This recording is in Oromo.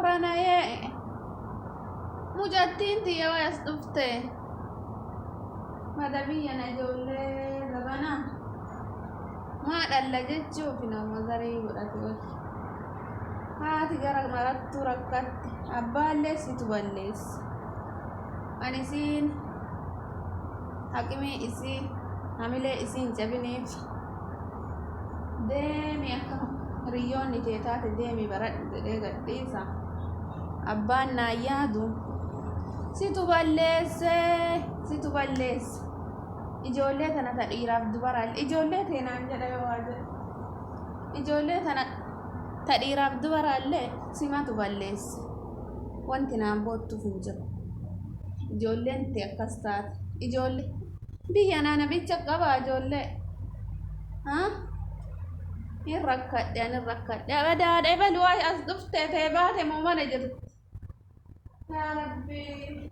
Booranayee mucattiin tiyya way as dhufte. Mada biyya na ijoollee zabana maa dhalla jechuuf nama zarii godhate wal. Haati gara marattuu rakkatte abbaallee situ balleessa. Ani isiin haqimii isii hamilee isii hin cabiniif deemi akka hiriyyoonni tee taate deemi baradhu jedhee gadhiisa. Abbaan naan yaadu situ balleesse situ balleesse. Ijoollee tana ta dhiiraaf dubaraa ijoollee tee naan jedha yoo waa jedhu. Ijoollee tana ta dhiiraaf dubaraallee simatu balleesse. Wanti naan boottuuf hin jiru. Ijoolleen tee akkas taate. Ijoollee biyya naa namicha qaba ijoollee. Haa? Hin rakkadhe ani rakkadhe. Abadaadha ebalu as dhuftee tee baate moo mana jirti. Yaa Rabbi.